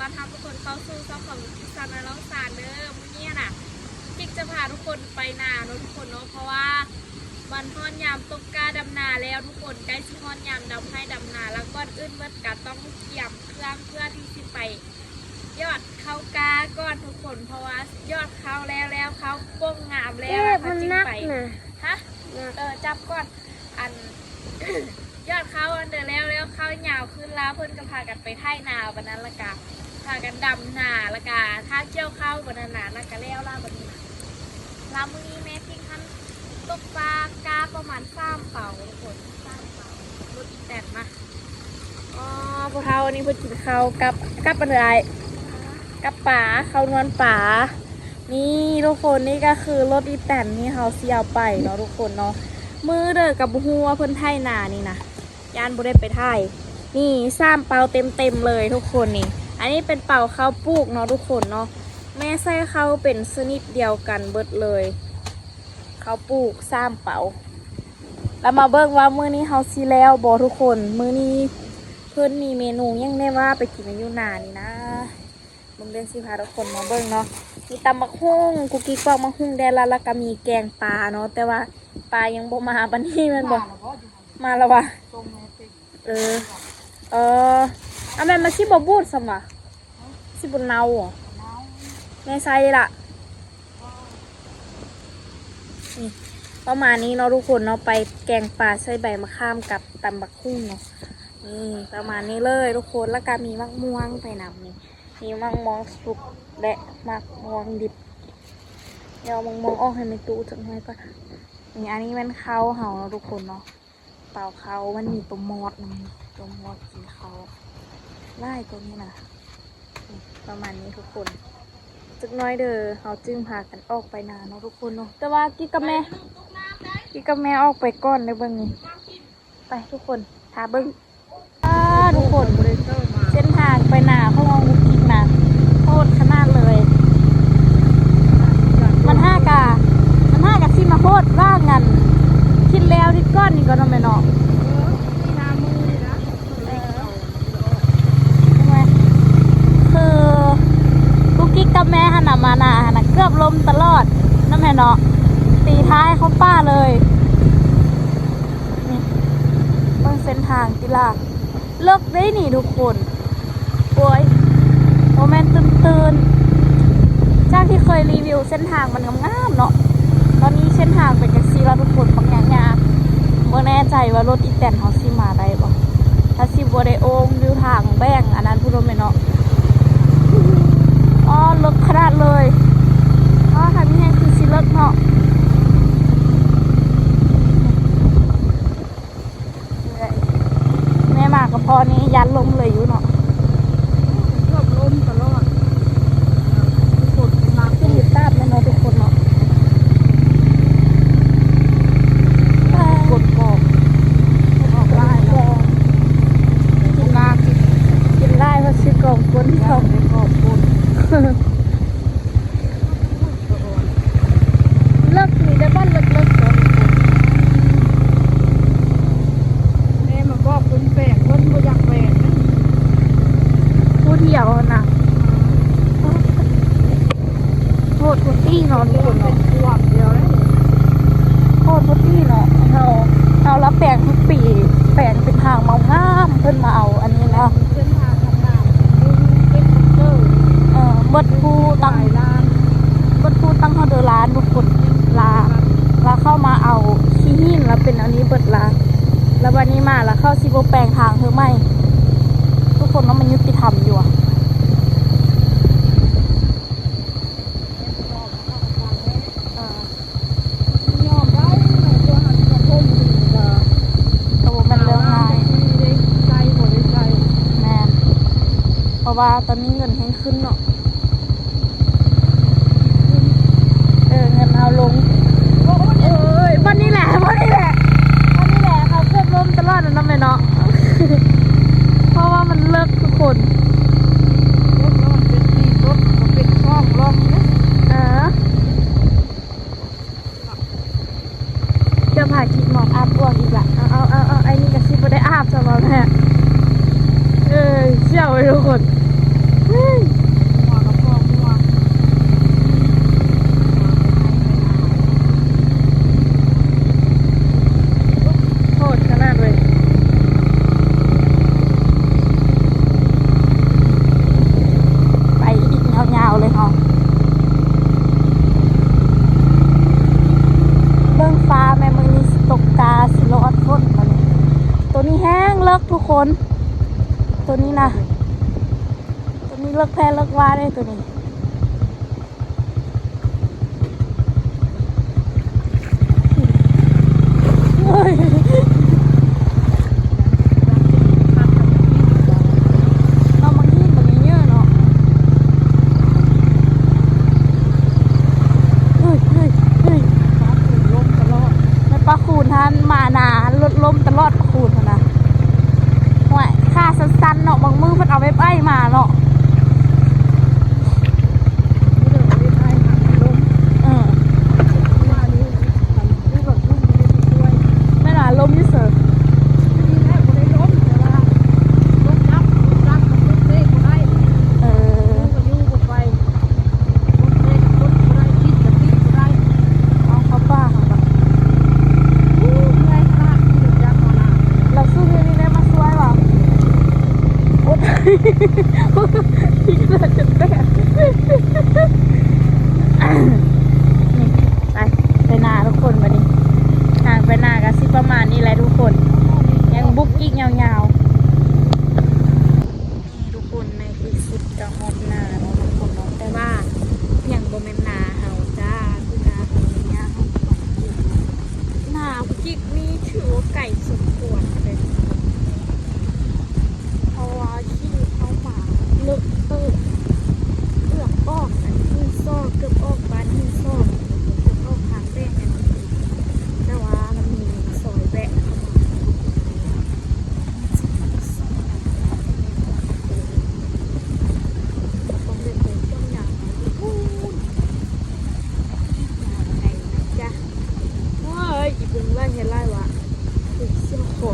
ຕ້ອນຮັບທຸກຄົນເຂົ້າສູ່ຊ່ອງຂອງ Channel ນ້ອງສານເດີ. ມື້ນີ້ນະ ກິກຈະພາທຸກຄົນໄປນາເນາະທຸກຄົນເນາະ ເພາະວ່າມັນຮອດຍາມຕົກກ້າດຳນາແລ້ວທຸກຄົນ, ໃກ້ຊິຮອດຍາມດຳໄຮ່ດຳນາແລ້ວ. ກ່ອນອື່ນໝົດກະຕ້ອງກຽມເຄື່ອງເພື່ອທີ່ຊິໄປຢອດເຂົ້າກ້າກ່ອນທຸກຄົນ ເພາະວ່າຢອດເຂົ້າແລ້ວ ແລ້ວເຂົ້າປົ່ງງາມແລ້ວ ເອີ ແລ້ວເຮົາຈຶ່ງໄປ ມັນໜັກນະ ຮະ ໜັກ ເອີ ຈັບກ່ອນ ອັນ ຢອດເຂົ້າອັນເດີແລ້ວ ແລ້ວເຂົ້າຍາວຂຶ້ນ ລາວເພິ່ນກໍພາກັນໄປໄຖນາ ບາດນັ້ນລະກະພາກັນດຳນາ ລະກະຖ້າກ່ຽວເຂົ້າ ບາດນັ້ນນະ ລະກະແລ້ວລະ ບາດນີ້ນະ. ລະມື້ນີ້ແມ່ພິງຫັ້ນຕົກປາກ້າປະມານສາມເປົາທຸກຄົນ ສາມເປົາ ລົດອີແຕນມາ. ອໍ ຜູ້ເຖົ້າອັນນີ້ເພິ່ນກິນເຂົ້າກັບ ກັບອັນໃດ ກັບປາ ເຂົ້ານວນປາ. ນີ້ທຸກຄົນ ນີ້ກະຄືລົດອີແຕນທີ່ເຮົາຊິເອົາໄປເນາະທຸກຄົນເນາະ. ມື້ເດີກະບໍ່ຮູ້ວ່າເພິ່ນໄຖນານີ້ນະ ຢ້ານບໍ່ໄດ້ໄປໄຖ. ນີ້ສາມເປົາເຕັມໆເລີຍທຸກຄົນນີ້. ອັນນີ້ເປັນເປົາເຂົ້າປູກເນາະທຸກຄົນເນາະ. ແມ່ໃສ່ເຂົ້າເປັນຊະນິດດຽວກັນເບິດເລີຍ ເຂົ້າປູກສາມເປົາ. ລະມາເບິ່ງວ່າມື້ນີ້ເຮົາຊິແລ້ວບໍ່ທຸກຄົນ. ມື້ນີ້ເພິ່ນມີເມນູຫຍັງແດ່ວ່າໄປກິນຢູ່ນານີ້ນະ. ເບິ່ງເດີ ຊິພາທຸກຄົນມາເບິ່ງເນາະ. ມີຕຳບັກຫຸ່ງ ກຸກກິກປອກບັກຫຸ່ງແດ່ລະ ລະກະມີແກງປາເນາະ ແຕ່ວ່າປາຍັງບໍ່ມາປານນີ້ແມ່ນບໍ່? ມາແລ້ວຫວາ? ເອີ ເອີ ອາ ແມ່ນ ມັນຊິບໍ່ບູດຊ້ຳຫວາ? ຊິບໍ່ເນົ່າຫວາ? ແມ່ໃສ່ເດລະ. ນີ້ ປະມານນີ້ເນາະທຸກຄົນເນາະ ໄປແກງປາໃສ່ໃບມະຂາມກັບຕຳບັກຫຸ່ງເນາະ. ນີ້ ປະມານນີ້ເລີຍທຸກຄົນ ລະກະມີໝາກມ່ວງໄປນຳນີ້. ມີໝາກມ່ວງສຸກ ແລະ ໝາກມ່ວງດິບ. ດຽວເອົາໝາກມ່ວງອອກໃຫ້ແມ່ຕູ້ຈັກໜ້ອຍກ່ອນ. ນີ້ ອັນນີ້ແມ່ນເຂົ້າເຮົາເນາະທຸກຄົນເນາະ. ເປົາເຂົ້າ ມັນມີໂຕມອດນຳ ໂຕມອດກິນເຂົ້າຫຼາຍໂຕນີ້ນະ. ປະມານນີ້ທຸກຄົນ ຈັກໜ້ອຍເດີ ເຮົາຈຶ່ງພາກັນອອກໄປນາເນາະທຸກຄົນເນາະ. ແຕ່ວ່າກິກກັບແມ່ ກິກກັບແມ່ອອກໄປກ່ອນເດີ. ເບິ່ງນີ້ ໄປທຸກຄົນ ຖ້າເບິ່ງ. ອ້າ ທຸກຄົນ ເສັ້ນທາງໄປນາຂອງນ້ອງກຸກກິກນະ ໂຫດຂະໜາດເລີຍ. ມັນຫາກະ ມັນຫາກະຊິມາໂຫດວ່າງອັນ ທິດແລ້ວທິດກ່ອນນີ້ກໍເນາະແມ່ເນາະ. ເອີ ຄືກຸກກິກກັບແມ່ຫັ້ນນະ ມານາຫັ້ນນະ ເກືອບລົ້ມຕະຫຼອດເນາະແມ່ເນາະ. ຕີທ້າຍເຂົ້າປ່າເລີຍ. ນີ້ ເບິ່ງເສັ້ນທາງຕິລະ ເລິກເດ້ນີ້ທຸກຄົນ. ໂອ້ຍ ບໍ່ແມ່ນຕື້ນໆ ຈາກທີ່ເຄີຍຣີວິວເສັ້ນທາງມັນງາມໆເນາະ ຕອນນີ້ເສັ້ນທາງເປັນຈັ່ງຊີ້ລະທຸກຄົນ ບັກຍາກໆ. ບໍ່ແນ່ໃຈວ່າລົດອີແຕນເຮົາຊິມາໄດ້ບໍ່ ຖ້າຊິບໍ່ໄດ້ໂອ່ງຢູ່ທາງແບ່ງອັນນັ້ນພຸ້ນແມ່ນເນາະ. ອໍ ເລິກຂະໜາດເລີຍ. ອໍ ຖ້າມີແຮງຄືຊິເລິກເນາະ. ແມ່ມາກະພໍນີ້ຢ້ານລົ້ມເລີຍຢູ່ເນາະ ເກືອບລົ້ມຕະຫຼອດ. ຝົນມາຂຶ້ນຢູ່ຕາດແມ່ນເນາະທຸກຄົນເນາະ. ຝົນກໍ ຝົນອອກຫຼາຍແລ້ວ ກິນ ກິນຫຼາຍ ເພິ່ນຊື້ກອງຝົນເຂົາ ກອງຝົນ. ເລິກນີ້ໄດ້ບ່ອນເລິກໆ ແມ່ມາບອກຄົນແປງ ເພິ່ນບໍ່ຢາກແປງນະ ຜູ້ດຽວນະ. ໂຫດໂພດຕີເນາະທຸກຄົນເນາະ ໂຫດໂພດຕີເນາະ. ເຮົາ ເຮົາລະແປງທຸກປີ ແປງເປັນທາງເມົາງາມ ເພິ່ນມາເອົາອັນນີ້ເນາະ. ເອີ ເບິດພູຕັ້ງ ເບິດພູຕັ້ງເຮົາເດີລ້ານທຸກຄົນ ລາ ລາເຂົ້າມາເອົາຂີ້ຫີນ ລາເປັນອັນນີ້ເບິດລາ ລາບາດນີ້ມາ ລາເຂົາຊິບໍ່ແປງທາງເທື່ອໃໝ່ ທຸກຄົນເນາະ ມັນຍຸຕິທຳຢູ່ຫວາ? ເອີ ໂຕແມ່ນເລື່ອງງ່າຍ ແມ່ນ ເພາະວ່າຕອນນີ້ເງິນແຮງຂຶ້ນເນາະ ເອີ ເງິນເຮົາລົງ. ໂອ້ຍ ບ່ອນນີ້ແຫຼະ ບ່ອນນີ້ແຫຼະ ບ່ອນນີ້ແຫຼະ ເຮົາເກືອບລົ້ມຕະຫຼອດແລ້ວເນາະແມ່ເນາະ ເພາະວ່າມັນເລິກທຸກຄົນ ລົດເນາະ ເປັນຕີນລົດ ເປັນຊ່ອງລ່ອງເດ້ ເອີ. ຈະພາກິນໝອກອາບປວກອີກລະ ເອົາ ເອົາ ເອົາ ເອົາ ໄອ້ນີ້ກະຊິບໍ່ໄດ້ອາບຊະບໍ່ແທ້ ເອີ ສ່ຽວເລີຍທຸກຄົນ ງົວກັບຄອກງົວ ໂຫດຂະໜາດເວີຍ. ໄປອີກຍາວໆເລີຍເຮົາ. ເບິ່ງຟ້າແມ່ ມື້ນີ້ຊິຕົກກາ ຊິລອດຝົນບໍ່ນີ້. ໂຕນີ້ແຮງເລິກທຸກຄົນ ໂຕນີ້ນະ ໂຕນີ້ເລິກແທ້ເລິກວ່າເດ້ໂຕນີ້. ເນາະ ບາງທີມັນເຍອະເນາະ. ເຮີ້ຍ ເຮີ້ຍ ເຮີ້ຍ ແມ່ປາຄູນຫັ້ນມານາ ລົດລົ້ມຕະຫຼອດ ປາຄູນຫັ້ນນະ. ໂອ້ຍ ຂາສັ້ນໆເນາະ ບາງມື້ເພິ່ນເອົາແບບໄອມາເນາະ. ເອີ ແມ່ນວ່າລົມຢູ່ເສີ ເອີ ເອົາເຂົ້າປ່າເຮົາກະ ລາວຊື້ແນວນີ້ແຫຼະມາຊ່ວຍວ່າ ໂອດ ຂີ້ເກີດຈົນແຕກ. ໄປ ໄປນາທຸກຄົນ ບາດນີ້ທາງໄປນາກະຊິປະມານນີ້ແຫຼະທຸກຄົນ ຍັງບຸກອີກຍາວໆ. ນີ້ທຸກຄົນ ໃນທີ່ສຸດກະຮອດນາແລ້ວທຸກຄົນເນາະ ແຕ່ວ່າຍັງບໍ່ແມ່ນນາເຮົາຈ້າ ຄືນາເຮົານີ້ ນາຜູ້ຈິກນີ້ຖືວ່າໄກສົມຄວນເລີຍ ເພາະວ່າຂີ່ລົດເຂົ້າມາເລິກເຕີບ ເກືອບອອກອັນຫີນຊອກ ເກືອບອອກບ້ານຫີນຊອກ ເກືອບອອກທາງແບງ ແຕ່ວ່າມັນມີຊອຍແວະເຂົ້າມາ. ໂອ້ຍ ອີເບິ່ງຫຼາຍເຮັດຫຼາຍວ່າ ເສຍຄອ.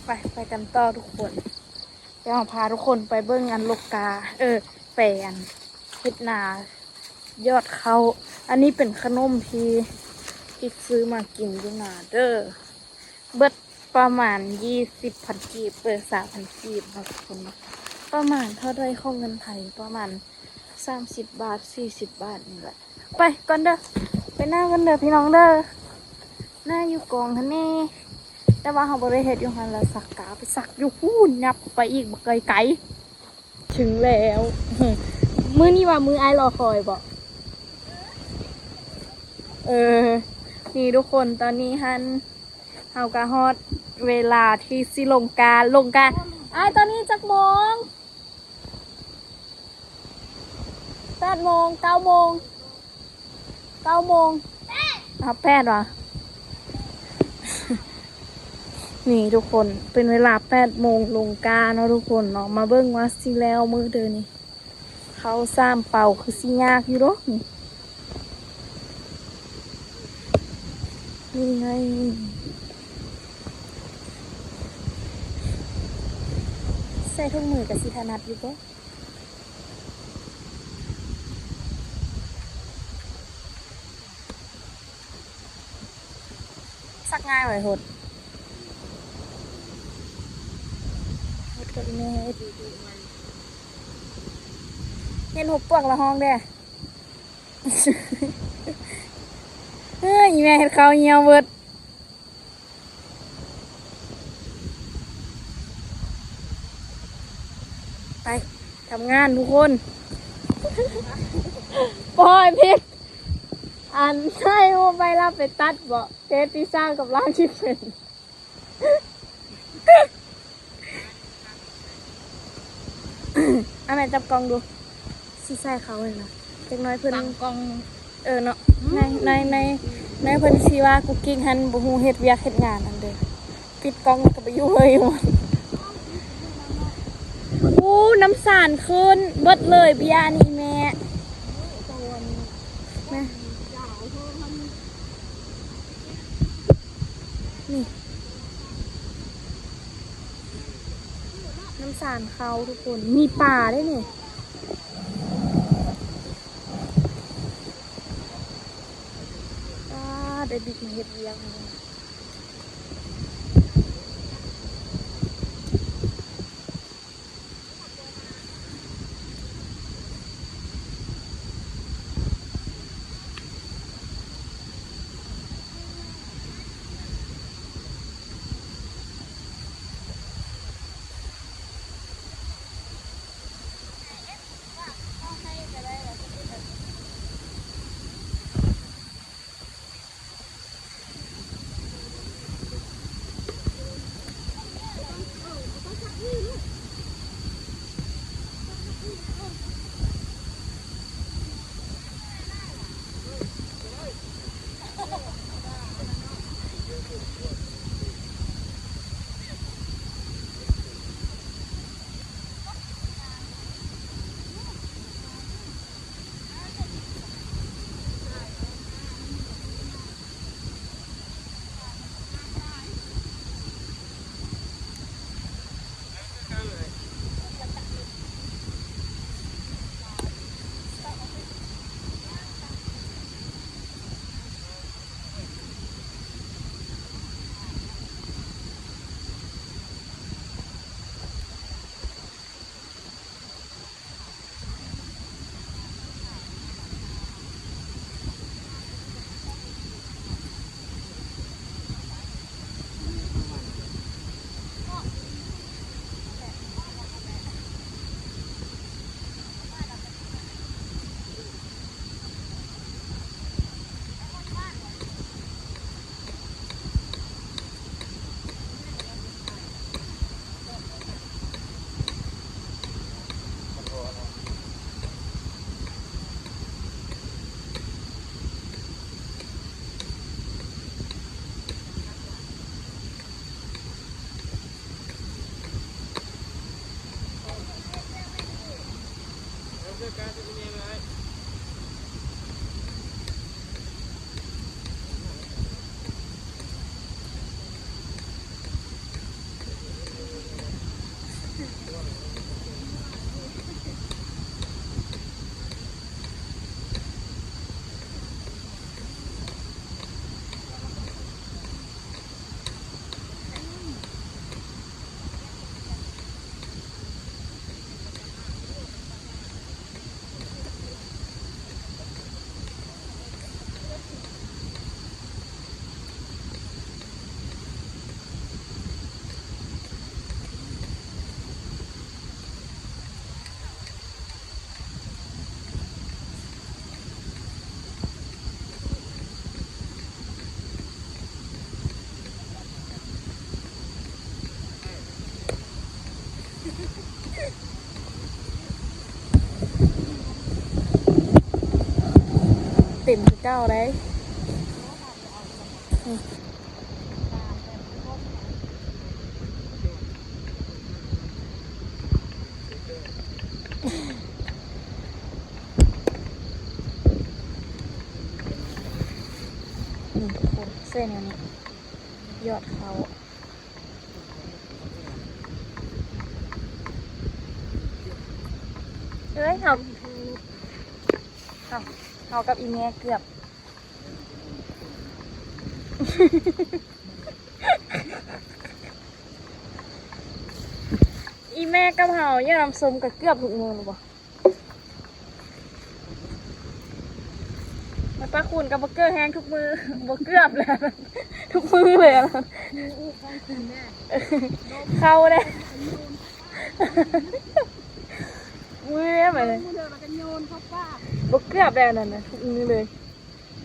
ໄປ ໄປກັນຕໍ່ທຸກຄົນ. ດຽວເຮົາພາທຸກຄົນໄປເບິ່ງອັນລົກກາ ເອີ ໄປອັນເຮັດນາຢອດເຂົ້າ. ອັນນີ້ເປັນຂະໜົມທີ່ ທີ່ຊື້ມາກິນຢູ່ນາເດີ ເບິດປະມານຊາວພັນກີບ ເອີ ຊາວພັນກີບເນາະທຸກຄົນເນາະ. ປະມານເທົ່າໃດຂອງເງິນໄທ? ປະມານສາມສິບບາດ ສີ່ສິບບາດນີ້ແຫຼະ. ໄປກ່ອນເດີ ໄປນາກ່ອນເດີພີ່ນ້ອງເດີ ນາຢູ່ກອງຫັ້ນແດ່ ແຕ່ວ່າເຮົາບໍ່ໄດ້ເຮັດຢູ່ຫັ້ນລະ ສັກກາໄປສັກຢູ່ພຸ້ນ ຫຍັບໄປອີກບັກໄກໆ. ເຖິງແລ້ວ ມື້ນີ້ວ່າມື້ອ້າຍລໍຄອຍບໍ? ເອີ ນີ້ທຸກຄົນ ຕອນນີ້ຫັ້ນ ເຮົາກະຮອດເວລາທີ່ຊິລົງກາ ລົງກາ. ອ້າຍ ຕອນນີ້ຈັກໂມງ? ແປດໂມງ ເກົ້າໂມງ ເກົ້າໂມງ ອ້າວ ແປດຫວາ? ນີ້ທຸກຄົນ ເປັນເວລາແປດໂມງລົງກາເນາະທຸກຄົນເນາະ. ມາເບິ່ງວ່າຊິແລ້ວມື້ເດີນີ້ ເຂົ້າສາມເປົາ ຄືຊິຍາກຢູ່ດອກນີ້. ນີ້ໄງ ໃສ່ຖົງມືກະຊິຖະໜັດຢູ່ບໍ? ສັກງ່າຍຫວາ ຫົດ ຫົດກັບອີ່ແມ່ ເຫັນຫົວປວກລະຮ້ອງເດ້. ເອີ ອີ່ແມ່ເຮັດເຂົ້າຫ່ຽວເບິດ. ໄປທຳງານທຸກຄົນ. ໂອ້ຍ ຜິດ ອັນໃຊ້ບໍ່ໄປ ລາວໄປຕັດບໍ? ເຮັດທີ່ສ້າງກຳລັງທີ່ເປັນ. ອາ ແມ່ຈັບກ້ອງດູ ຊິໃສ່ເຂົາຫັ້ນນະ ຈັກໜ້ອຍເພິ່ນ ຕັ້ງກ້ອງ ເອີເນາະ ໃນ ໃນ ໃນ ໃນເພິ່ນຊິວ່າກຸກກິກຫັ້ນບໍ່ຮູ້ເຮັດວຽກເຮັດງານຫັ້ນເດີ ປິດກ້ອງແລ້ວກໍໄປຢູ່ເລີຍຢູ່. ອູ້ ນ້ຳສານຂຶ້ນເບິດເລີຍເບຍນີ້ແມ່ ແມ່. ນ້ຳສານເຂົ້າທຸກຄົນ ມີປາເດ້ນີ້. ປາ ໄດ້ບິກມາເຮັດວຽກ. ເຕັມຄືເກົ່າເດ້. ນີ້ທຸກຄົນ ໃສ່ແນວນີ້ ຢອດເຂົ້າ. ເອີຍ ເຮົາ ເຮົາ ເຮົາກັບອີແມ່ເກືອບ ອີແມ່ກັບເຮົາຢາກນຳຊົມກໍເກືອບທຸກມື້ແມ່ນບໍ່? ແມ່ປ້າຄູນກໍບໍ່ເກີບແຮງທຸກມື້ ບໍ່ເກືອບແລ້ວ ທຸກມື້ເລີຍ ຫິວອຸ້ຂອງກິນແດ່ ເຂົ້າແດ່ ມື້ແລ້ວບັດນີ້ ມື້ເດີແລ້ວກໍໂຍນເຂົ້າປາກ ບໍ່ເກືອບແລ້ວນັ້ນນະ ທຸກມື້ເລີຍ.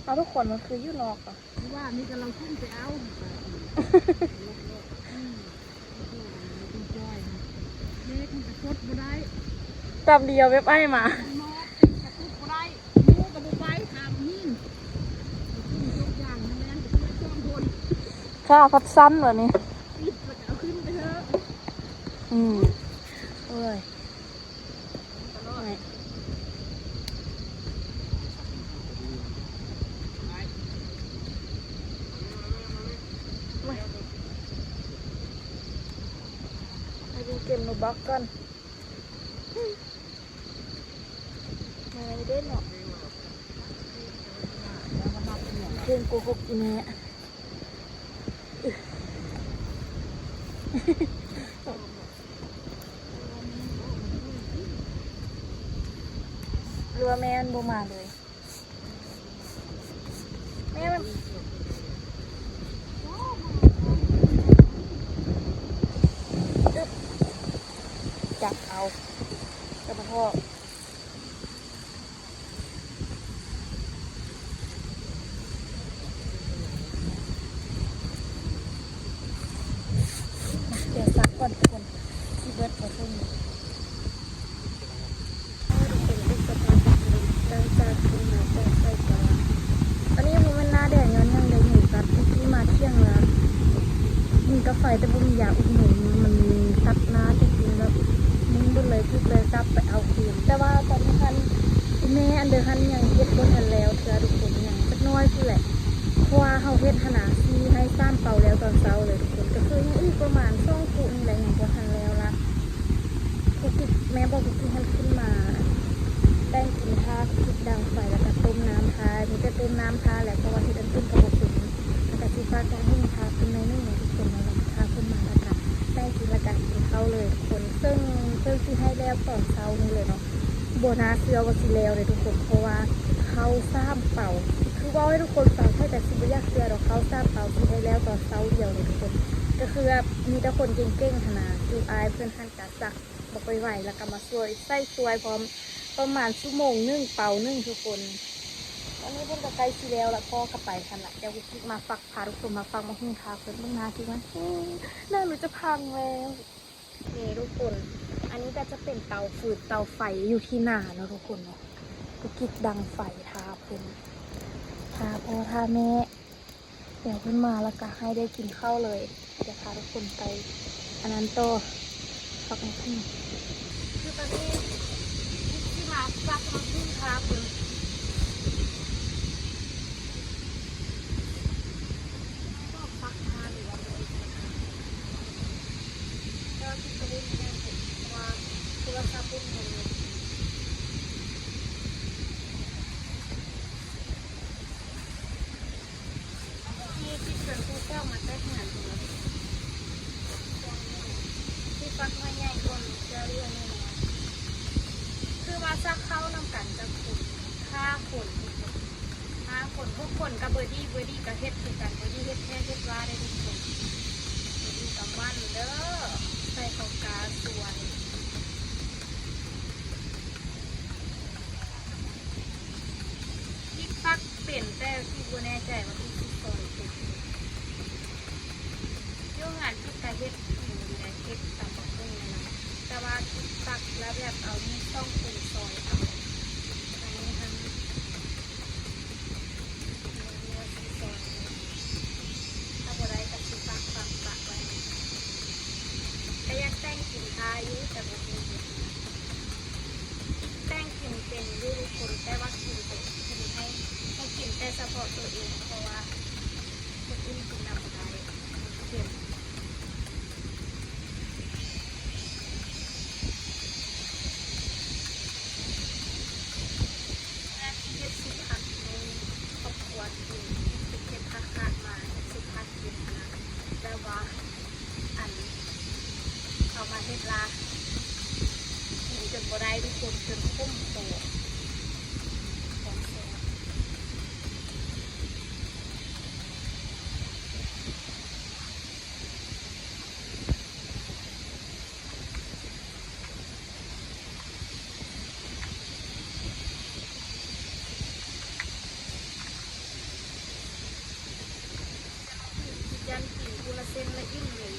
ເອົາ ທຸກຄົນ ມັນຄືຢູ່ນອກ ຫຼືວ່າມີກຳລັງຂຶ້ນໄປເອົາ ອືມ ໂອ້ຍ ແມ່ກູກະກົດບໍ່ໄດ້ ຕຳດຽວແບບອ້າຍໝາ ມອດກະຕຸກບໍ່ໄດ້ ໝູກະບໍ່ໄປ ຖາມຍິງ ທຸກຢ່າງແມ່ນ ໄປຊ່ອຍຊ່ອງຄົນ ຂາພັດສັ້ນບາດນີ້ ປິດແລ້ວກະເອົາຂຶ້ນໄປເທີະ ອືມ ໂອ້ຍ. ໂອ້ຍ ໂອ້ຍ ບອກກ່ອນ ເມື່ອຍເດ້ເນາະ ເພງໂກຫົກອີແມ່. ຫຼືວ່າແມ່ມັນບໍ່ມາເລີຍ? ແມ່ມັນ ອຶບ ຈັບເອົາ ຈັບບໍ່ພໍ້. ດຽວຊັກກ່ອນທຸກຄົນ ຊິເບິດບໍ່ເຖິງ. ຫຼັງຈາກກິນມາແຕ່ໃສ່ກະລະ ອັນນີ້ບໍ່ແມ່ນໜ້າແດດ ຍ້ອນຫຍັງເດ້ ຫິວກັດ ເມື່ອກີ້ມາທ່ຽງລະ ກິນກາໄຟແຕ່ບໍ່ມີຢາອຸດໜູນ ມັນຕັດໜ້າແຕ່ກິນແບບມຶນເບິດເລີຍ ຄິດເລີຍກັບໄປເອົາຄືນ. ແຕ່ວ່າຕອນນີ້ຫັ້ນ ອີແມ່ອັນເດີຫັ້ນຍັງເຮັດບໍ່ທັນແລ້ວເທື່ອທຸກຄົນ ຍັງຈັກໜ້ອຍພຸ້ນແຫຼະ ເພາະວ່າເຮົາເຮັດຫັ້ນນະ ຊີ້ໃຫ້ສາມເປົາແລ້ວຕອນເຊົ້າເລີຍທຸກຄົນ ກໍຄືຍັງອີກປະມານສອງຄຸນີ້ແຫຼະ ຍັງບໍ່ທັນແລ້ວລະ. ກຸກກິກ ແມ່ບອກກຸກກິກໃຫ້ຂຶ້ນມາແຕ່ງກິນ ຖ້າກຸກກິກດັງໄຟ ແລ້ວກໍຕົ້ມນ້ຳຖ້າ ມີແຕ່ຕົ້ມນ້ຳຖ້າແຫຼະ ເພາະວ່າເຮັດອັນອື່ນກໍບໍ່ເປັນ. ແລ້ວກໍຊິຝາກທາງເທິງຖ້າເພິ່ນໜ້ອຍໜຶ່ງເນາະທຸກຄົນເນາະ ຖ້າເພິ່ນມາແລ້ວກໍໃສ່ກິນ ແລ້ວກໍກິນເຂົ້າເລີຍທຸກຄົນ. ເຊິ່ງ ເຊິ່ງຊິໃຫ້ແລ້ວຕອນເຊົ້ານີ້ເລີຍເນາະ ບໍ່ໜ້າເຊື່ອວ່າຊິແລ້ວເລີຍທຸກຄົນ ເພາະວ່າເຂົ້າສາມເປົາ ຄືເວົ້າໃຫ້ທຸກຄົນຟັງ ໃຜກໍຊິບໍ່ຢາກເຊື່ອດອກ ເຂົ້າສາມເປົາຊິໄດ້ແລ້ວຕອນເຊົ້າດຽວເລີຍທຸກຄົນ. ກໍຄືແບບມີແຕ່ຄົນເກັ່ງໆຫັ້ນນະ ຄືອ້າຍເພິ່ນຫັ້ນກະຊັກ ບໍ່ຄ່ອຍໄຫວ ແລ້ວກໍມາຊ່ວຍ ໃສ່ຊ່ວຍພ້ອມ ປະມານຊົ່ວໂມງໜຶ່ງເປົາໜຶ່ງທຸກຄົນ. ຕອນນີ້ເພິ່ນກໍໃກ້ຊິແລ້ວລະ ພໍ່ກໍໄປຫັ້ນລະ. ດຽວກຸກກິກມາຟັກ ພາທຸກຄົນມາຟັກໝາກຫຸ່ງຖ້າເພິ່ນ. ເບິ່ງໜ້າກິກມັນ ໜ້າໜູຈະພັງແລ້ວ. ນີ້ທຸກຄົນ ອັນນີ້ກໍຈະເປັນເຕົາຟືນເຕົາໄຟຢູ່ທີ່ນາເນາະທຸກຄົນເນາະ. ກຸກກິກດັງໄຟຖ້າເພິ່ນ ຖ້າພໍ່ຖ້າແມ່ ດຽວເພິ່ນມາແລ້ວກະໃຫ້ໄດ້ກິນເຂົ້າເລີຍ. ດຽວພາທຸກຄົນໄປອັນນັ້ນຕໍ່ ຟັກໝາກຫຸ່ງ. ຄືຕອນນີ້ ທີ່ມາຟັກໝາກຫຸ່ງຖ້າເພິ່ນ ບໍ່ຟັກຖ້າ ຫຼືວ່າບໍ່ໄດ້ຟັກຖ້າ ແຕ່ວ່າຄິດວ່າເຮັດຫຍັງ ເພາະວ່າໂທລະສັບບໍ່ມີ ນີ້ຄິດເປັນຜູ້ເຈົ້າມາແຕ່ເຮືອນພຸ້ນລະ ທີ່ຟັກໜ່ວຍໃຫຍ່ກ່ອນເທື່ອເຫຼືອໜ້ອຍໆ ຄືວ່າສັກເຂົ້ານຳກັນຈັກຄົນ ຫ້າຄົນ ຫ້າຄົນ ຫົກຄົນ ກັບເບີດີ້ ເບີດີ້ກໍເຮັດຄືກັນ ເບີດີ້ເຮັດແຂກເຮັດວ່າໄດ້ທຸກຄົນ ເບີດີ້ກໍໝັ້ນເດີ ໃສ່ເຂົ້າກາຊ່ວຍ ຄິດຟັກ ເປັນ ແຕ່ທີ່ບໍ່ແນ່ໃຈວ່າທີ່ຊິສອນເປັນ ຢູ່ເຮືອນທີ່ກະເຮັດກິນນີ້ແຫຼະ ເຮັດຕຳບັກຫຸ່ງນີ້ນະ ແຕ່ວ່າທີ່ຕັກແລ້ວແບບເອົາມີດສອງຄົນຊອຍເອົາ ອັນນີ້ຫັ້ນ ວ່າຊິຊອຍ ຖ້າບໍ່ໄດ້ກະຊິຝາກ ຝາກ ຝາກໄວ້ ກະຢາກແຕ່ງກິນຖ້າຢູ່ ແຕ່ບໍ່ຮູ້ເຮັດ ແຕ່ງກິນເປັນຢູ່ທຸກຄົນ ແຕ່ວ່າກິນໂຕ ກິນໃຫ້ ໃຫ້ກິນແຕ່ສະເພາະໂຕເອງ ເພາະວ່າຄົນອື່ນກິນນຳບໍ່ໄດ້ ເຄັມ. ເຮັດຊຸບຜັກໃຫ້ຄອບຄົວກິນ ເຮັດຜັກຂາດມາ ເຮັດຊຸບຜັກກິນຫັ້ນນະ ແບບວ່າ ອັນ ເອົາມາເຮັດລາ ກິນຈົນບໍ່ໄດ້ທຸກຄົນ ຈົນຂົມຄໍ ຂອງແຊບ. ຢ້ານກິນຜູ້ລະເສັ້ນລະອີ່ມເລີຍ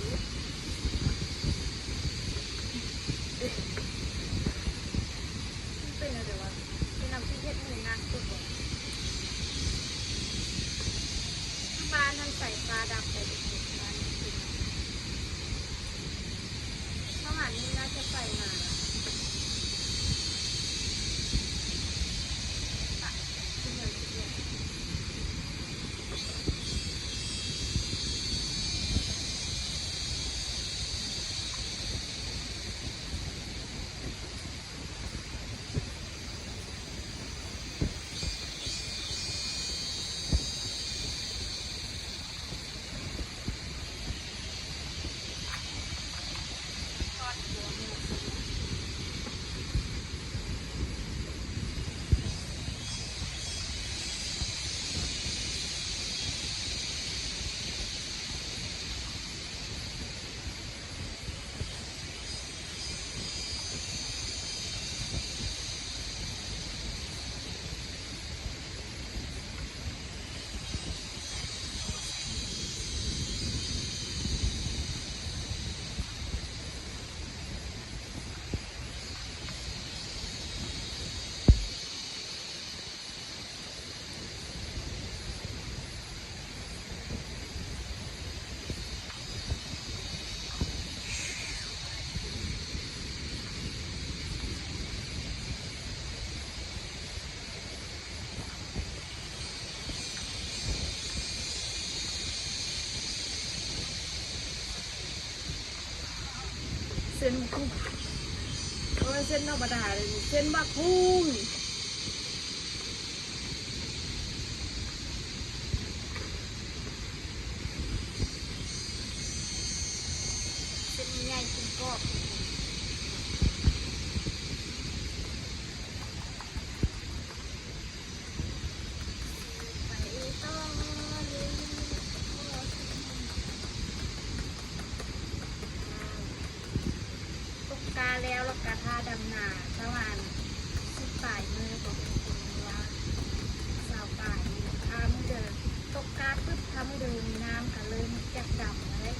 ມັນເປັນແນວໃດວະ ເສັ້ນໝາກຫຸ່ງ ບໍ່ແມ່ນເສັ້ນທຳມະດາເດ້ ເສັ້ນໝາກຫຸ່ງ. ເສັ້ນໃຫຍ່ ເສັ້ນກອບ. ໄປຕໍ່ເລີຍ ຕົກກາແລ້ວ ແລ້ວກະຖ້າດຳນາ ປະມານສິບປາຍມື້ ບໍ່ເປັນ ຫຼືວ່າຊາວປາຍມື້. ຖ້າມື້ໃດຕົກກາປຶບ ຖ້າມື້ໃດມີນ້ຳກະເລີ່ມຢາກດຳແລ້ວ.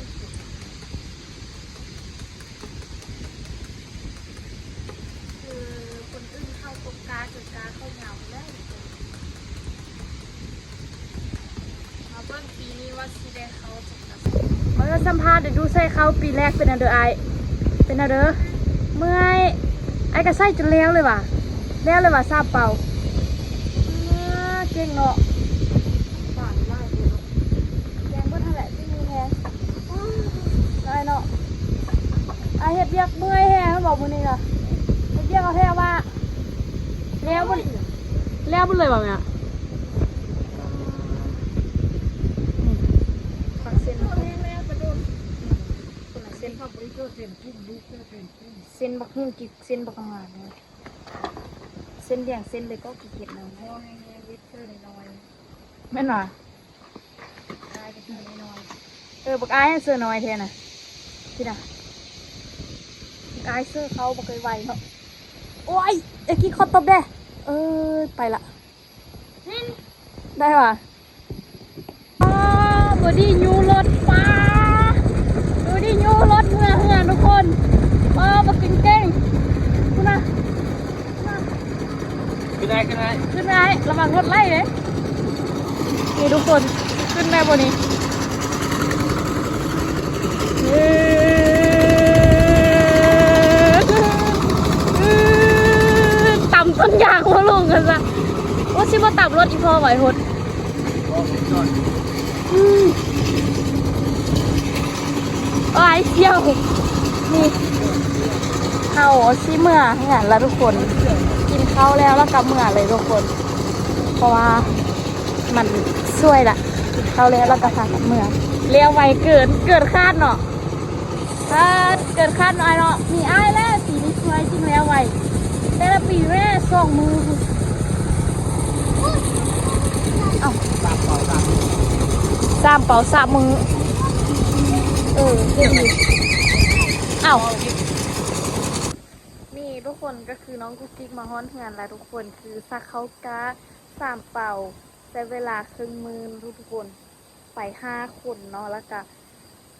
ຄືຄົນອື່ນເຂົາຕົກກາຈົນກາເຂົາຍາວແລ້ວ ມາເບິ່ງປີນີ້ວ່າຊິໄດ້ເຂົ້າຈັກລະ. ເອົາ ສຳພາດ ໄດ້ດູໃສ່ເຂົ້າປີແລກ ເປັນແນວໃດອ້າຍ? ເປັນແນວໃດ? ເມື່ອຍ. ອ້າຍກະໃສ່ຈົນແລ້ວເລີຍຫວາ? ແລ້ວເລີຍຫວາ ສາມເປົາ? ອາ ເກັ່ງເນາະ. ແກງເບິດຫັ້ນແຫຼະ ຊິມີແຮງ ນ້ອຍເນາະ. ອາ ເຮັດວຽກເມື່ອຍແຮງແມ່ນບໍ່ມື້ນີ້ນະ? ເຮັດວຽກເອົາແທ້ວ່າ ແລ້ວບໍ່ ແລ້ວບໍ່ເລີຍວ່າແມ່? ອືມ ຜັກເສັ້ນ ແລ້ວກະດົນ ຄົນລະເສັ້ນ ເຂົາບໍ່ໄດ້ເຈີເສັ້ນກຸ້ງ ລູກເຈີເສັ້ນກຸ້ງ ເສັ້ນບັກຫຸ່ງ ກິນເສັ້ນບັກງາມເລີຍ ເສັ້ນຫຼຽງເສັ້ນເລີຍ ກໍຂີ້ຂຽດນຳ ແມ່ນຫວາ? ເອີ ບັກອ້າຍເສື້ອນ້ອຍແທ້ນະ ພີ້ນະ ບັກອ້າຍເສື້ອເຂົາບໍ່ເຄີຍໄຫວເນາະ. ໂອ້ຍ ເອີ ກິນເຂົ້າຕົບແດ່ ເອີ ໄປລະ ໄດ້ຫວາ? ອໍ ບອດີ້ຢູລົດ ປ້າ ບອດີ້ຢູລົດເມືອເຮືອນທຸກຄົນ ອໍ ບັກເກັ່ງໆ ພຸ້ນນະ. ຂຶ້ນໄດ້ ຂຶ້ນໄດ້ ຂຶ້ນໄດ້ ລະວັງລົດໄລ່ເດ້. ນີ້ທຸກຄົນ ຂຶ້ນໄດ້ບໍ່ນີ້? ຕຳຕົ້ນຢາງບໍ່ລົງກັນຊະ. ໂອ້ ຊິບໍ່ຕຳລົດອີ່ພໍ່ໄວໂພດ. ອືມ ໂອ້ຍ ສ່ຽວ ນີ້ ເຮົາຊິເມືອເຮືອນລະທຸກຄົນ ກິນເຂົ້າແລ້ວ ລະກະເມືອເລີຍທຸກຄົນ ເພາະວ່າມັນສວຍລະ ກິນເຂົ້າແລ້ວ ລະກະພາກັນເມືອ ແລ້ວໄວເກີນ ເກີນຄາດເນາະ. ປາດ ເກີນຄາດນ້ອຍເນາະ ມີອ້າຍແລ້ວ ປີນີ້ຊ່ວຍຈຶ່ງແລ້ວໄວ ແຕ່ລະປີແມ່ສອງມື້ພຸ້ນ. ເອົ້າ ສາມເປົາສາມມື້ ເອີ ເກັ່ງຢູ່. ເອົ້າ ນີ້ທຸກຄົນ ກະຄືນ້ອງກຸກກິກມາຮອດເຮືອນລະທຸກຄົນ ຄືສັກເຂົ້າກະສາມເປົາ ໃຊ້ເວລາເຄິ່ງມື້ທຸກຄົນ. ໄປຫ້າຄົນເນາະ ລະກະ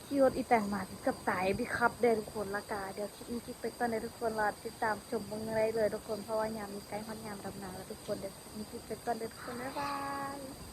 ຂີ່ລົດອີແຕນມາ ເກືອບຕາຍ ບິດຂັບເດ້ທຸກຄົນ. ລະກະດຽວຄລິບນີ້ ຄລິບໄປກ່ອນເດີທຸກຄົນ ລະຕິດຕາມຊົມເບິ່ງໄດ້ເລີຍທຸກຄົນ ເພາະວ່າຍາມນີ້ໃກ້ຮອດຍາມດຳນາລະທຸກຄົນ. ດຽວຄລິບນີ້ ຄລິບໄປກ່ອນເດີທຸກຄົນ ບາຍບາຍ.